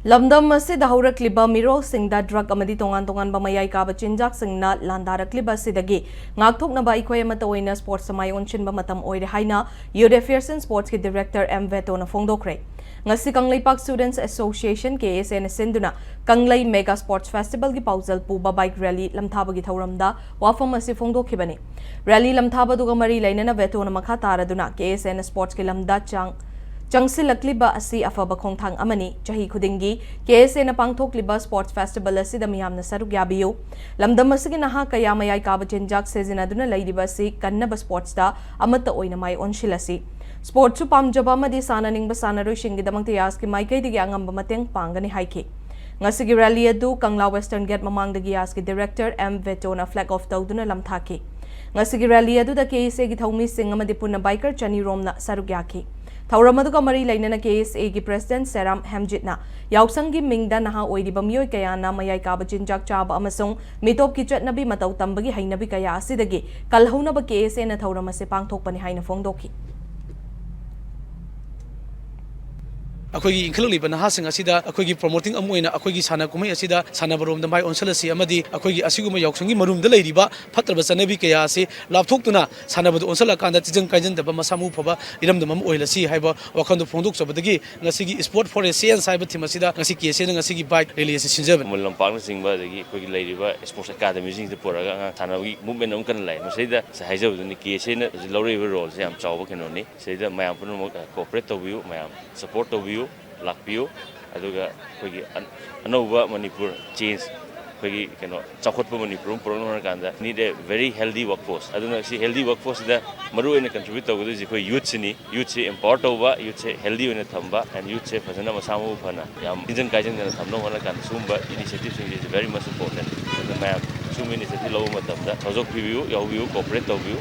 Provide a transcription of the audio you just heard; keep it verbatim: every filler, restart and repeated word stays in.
ꯂꯝꯗꯝ ꯑꯁꯤꯗ ꯍꯧꯔꯛꯂꯤꯕ ꯃꯤꯔꯣꯜꯁꯤꯡꯗ ꯗ꯭ꯔꯒ ꯑꯃꯗꯤ ꯇꯣꯉꯥꯟ ꯇꯣꯉꯥꯟꯕ ꯃꯌꯥꯏ ꯀꯥꯕ ꯆꯤꯟꯖꯥꯛꯁꯤꯡꯅ ꯂꯥꯟꯗꯥꯔꯛꯂꯤꯕ ꯑꯁꯤꯗꯒꯤ ꯉꯥꯛꯊꯣꯛꯅꯕ ꯑꯩꯈꯣꯏ ꯑꯃꯠꯇ ꯑꯣꯏꯅ ꯁ꯭ꯄꯣꯔꯠꯁꯇ ꯃꯥꯏ ꯑꯣꯟꯁꯤꯟꯕ ꯃꯇꯝ ꯑꯣꯏꯔꯦ ꯍꯥꯏꯅ Youth Affairs and Sportsꯀꯤ Director M ꯚꯦꯇꯣꯅ ꯐꯣꯡꯗꯣꯛꯈ꯭ꯔꯦ꯫ ꯉꯁꯤ Kangleipak Students Association, K S Aꯅ ꯁꯤꯟꯗꯨꯅ ꯀꯪꯂꯩ Mega Sports Festivalꯒꯤ ꯄꯥꯎꯖꯦꯜ ꯄꯨꯕ bike rally ꯂꯝꯊꯥꯕꯒꯤ ꯊꯧꯔꯝꯗ ꯋꯥꯐꯝ ꯑꯁꯤ ꯐꯣꯡꯗꯣꯛꯈꯤꯕꯅꯤ꯫ Rally ꯂꯝꯊꯥꯕꯗꯨꯒ ꯃꯔꯤ ꯂꯩꯅꯅ ꯚꯦꯇꯣꯅ ꯃꯈꯥ ꯇꯥꯔꯗꯨꯅ K S Aꯅ ꯁ꯭ꯄꯣꯔꯠꯁꯀꯤ ꯂꯝꯗ ꯆꯥꯡ ꯆꯪꯁꯤꯜꯂꯛꯂꯤꯕ ꯑꯁꯤ ꯑꯐꯕ ꯈꯣꯡꯊꯥꯡ ꯑꯃꯅꯤ꯫ ꯆꯍꯤ ꯈꯨꯗꯤꯡꯒꯤ K S Aꯅ ꯄꯥꯡꯊꯣꯛꯂꯤꯕ ꯁ꯭ꯄꯣꯔꯠꯁ ꯐꯦꯁꯇꯤꯚꯦꯜ ꯑꯁꯤꯗ ꯃꯤꯌꯥꯝꯅ ꯁꯔꯨꯛ ꯌꯥꯕꯤꯌꯨ꯫ ꯂꯝꯗꯝ ꯑꯁꯤꯒꯤ ꯅꯍꯥ ꯀꯌꯥ ꯃꯌꯥꯏ ꯀꯥꯕ ꯆꯤꯟꯖꯥꯛ ꯁꯤꯖꯤꯟꯅꯗꯨꯅ ꯂꯩꯔꯤꯕ ꯑꯁꯤ ꯀꯟꯅꯕ ꯁ꯭ꯄꯣꯔꯠꯁꯇ ꯑꯃꯠꯇ ꯑꯣꯏꯅ ꯃꯥꯏ ꯑꯣꯟꯁꯤꯜꯂꯁꯤ꯫ ꯁ꯭ꯄꯣꯔꯠꯁꯨ ꯄꯥꯝꯖꯕ ꯑꯃꯗꯤ ꯁꯥꯟꯅꯅꯤꯡꯕ ꯁꯥꯟꯅꯔꯣꯏꯁꯤꯡꯒꯤꯗꯃꯛꯇ ꯌꯥꯁꯀꯤ ꯃꯥꯏꯀꯩꯗꯒꯤ ꯑꯉꯝꯕ ꯃꯇꯦꯡ ꯄꯥꯡꯒꯅꯤ ꯍꯥꯏꯈꯤ꯫ ꯉꯁꯤꯒꯤ rally ꯑꯗꯨ ꯀꯪꯂꯥ Western Gate ꯃꯃꯥꯡꯗꯒꯤ ꯌꯥꯁꯀꯤ Director M ꯚꯦꯇꯣꯅ flag off ꯇꯧꯗꯨꯅ ꯂꯝꯊꯥꯈꯤ꯫ ꯉꯁꯤꯒꯤ rally ꯑꯗꯨꯗ K S Aꯒꯤ ꯊꯧꯃꯤꯁꯤꯡ ꯑꯃꯗꯤ ꯄꯨꯟꯅ biker ꯆꯅꯤ ꯔꯣꯝꯅ ꯁꯔꯨꯛ ꯌꯥꯈꯤ꯫ ꯊꯧꯔꯝ ꯑꯗꯨꯒ ꯃꯔꯤ ꯂꯩꯅꯅ K S Aꯒꯤ President ꯁꯦꯔꯥꯝ ꯍꯦꯝꯖꯤꯠꯅ ꯌꯥꯎꯁꯪꯒꯤ ꯃꯤꯡꯗ ꯅꯍꯥ ꯑꯣꯏꯔꯤꯕ ꯃꯤꯑꯣꯏ ꯀꯌꯥꯅ ꯃꯌꯥꯏ ꯀꯥꯕ ꯆꯤꯟꯖꯥꯛ ꯆꯥꯕ ꯑꯃꯁꯨꯡ ꯃꯤꯇꯣꯞꯀꯤ ꯆꯠꯅꯕꯤ ꯃꯇꯧ ꯇꯝꯕꯒꯤ ꯍꯩꯅꯕꯤ ꯀꯌꯥ ꯑꯁꯤꯗꯒꯤ ꯀꯜꯍꯧꯅꯕ K S Aꯅ ꯊꯧꯔꯝ ꯑꯁꯤ ꯄꯥꯡꯊꯣꯛꯄꯅꯤ ꯍꯥꯏꯅ ꯐꯣꯡꯗꯣꯛꯈꯤ꯫ ꯑꯩꯈꯣꯏꯒꯤ ꯏꯟꯈꯠꯂꯛꯂꯤꯕ ꯅꯍꯥꯁꯤꯡ ꯑꯁꯤꯗ ꯑꯩꯈꯣꯏꯒꯤ promoting ꯑꯃ ꯑꯣꯏꯅ ꯑꯩꯈꯣꯏꯒꯤ ꯁꯥꯟꯅ ꯀꯨꯝꯍꯩ ꯑꯁꯤꯗ ꯁꯥꯟꯅꯕꯔꯣꯝꯗ ꯃꯥꯏ ꯑꯣꯟꯁꯤꯜꯂꯁꯤ ꯑꯃꯗꯤ ꯑꯩꯈꯣꯏꯒꯤ ꯑꯁꯤꯒꯨꯝꯕ ꯌꯥꯎꯁꯪꯒꯤ ꯃꯔꯨꯝꯗ ꯂꯩꯔꯤꯕ ꯐꯠꯇ꯭ꯔꯕ ꯆꯠꯅꯕꯤ ꯀꯌꯥ ꯑꯁꯤ ꯂꯥꯞꯊꯣꯛꯇꯨꯅ ꯁꯥꯟꯅꯕꯗ ꯑꯣꯟꯁꯤꯜꯂꯀꯥꯟꯗ ꯇꯤꯟꯖꯪ ꯀꯥꯏꯖꯪꯗꯕ ꯃꯁꯥ ꯃꯎ ꯐꯕ ꯏꯔꯝꯗꯝ ꯑꯃ ꯑꯣꯏꯍꯜꯂꯁꯤ ꯍꯥꯏꯕ ꯋꯥꯈꯜꯗꯨ ꯐꯣꯡꯗꯣꯛꯆꯕꯗꯒꯤ ꯉꯁꯤꯒꯤ Sport for Asia ꯍꯥꯏꯕ theme ꯑꯁꯤꯗ ꯉꯁꯤ K S Aꯅ ꯉꯁꯤꯒꯤ bike rally ꯑꯁꯤ ꯁꯤꯟꯖꯕꯅꯤ꯫ ꯈꯨꯃꯟ ꯂꯝꯄꯥꯛꯅꯆꯤꯡꯕ ꯑꯗꯒꯤ ꯑꯩꯈꯣꯏꯒꯤ ꯂꯩꯔꯤꯕ sports academyꯁꯤꯡꯁꯤꯗ ꯄꯨꯔꯛꯑꯒ ꯑꯉꯥꯡ ꯁꯥꯟꯅꯕꯒꯤ movement ꯑꯃ ꯀꯟꯅ ꯂꯥꯛꯑꯦ꯫ ꯃꯁꯤꯗ ꯉꯁꯥꯏ ꯍꯥꯏꯖꯕꯗꯨꯅꯤ, K S Aꯅ ꯍꯧꯖꯤꯛ ꯂꯧꯔꯛꯏꯕ roleꯁꯦ ꯌꯥꯝ ꯆꯥꯎꯕ ꯀꯩꯅꯣꯅꯤ꯫ ꯁꯤꯗꯩꯗ ꯃꯌꯥꯝ ꯄꯨꯝꯅꯃꯛ, ꯑ, cooperate ꯇꯧꯕꯤꯌꯨ, ꯃꯌꯥꯝ support ꯇꯧꯕꯤꯌꯨ, ꯂꯥꯛꯄꯤꯌꯨ꯫ ꯑꯗꯨꯒ ꯑꯩꯈꯣꯏꯒꯤ ꯑꯟ-, ꯑꯅꯧꯕ ꯃꯅꯤꯄꯨꯔ change, ꯑꯩꯈꯣꯏꯒꯤ ꯀꯩꯅꯣ, ꯆꯥꯎꯈꯠꯄ ꯃꯅꯤꯄꯨꯔ ꯑꯃ ꯄꯨꯔꯛꯅꯕ ꯍꯣꯠꯅꯔꯀꯥꯟꯗ need a very healthy workforce꯫ ꯑꯗꯨꯅ ꯁꯤ healthy workforceꯁꯤꯗ ꯃꯔꯨ ꯑꯣꯏꯅ contribute ꯇꯧꯒꯗꯣꯏꯁꯦ ꯑꯩꯈꯣꯏ youthꯁꯤꯅꯤ꯫ Youthꯁꯤ empower ꯇꯧꯕ, youthꯁꯦ healthy ꯑꯣꯏꯅ ꯊꯝꯕ, and youthꯁꯦ ꯐꯖꯅ ꯃꯁꯥ ꯃꯎ ꯐꯅ, ꯌꯥꯝ ꯇꯤꯟꯖꯪ ꯀꯥꯏꯖꯪꯗꯅ ꯊꯝꯅꯕ ꯍꯣꯠꯅꯔꯀꯥꯟꯗ ꯁꯤꯒꯨꯝꯕ initiativeꯁꯤꯡꯁꯦ is very much important꯫ ꯑꯗꯨꯅ ꯃꯌꯥꯝ ꯁꯤꯒꯨꯝꯕ initiative ꯂꯧꯕ ꯃꯇꯝꯗ ꯊꯧꯖꯥꯜ ꯄꯤꯕꯤꯌꯨ, ꯌꯥꯎꯕꯤꯌꯨ, cooperate ꯇꯧꯕꯤꯌꯨ꯫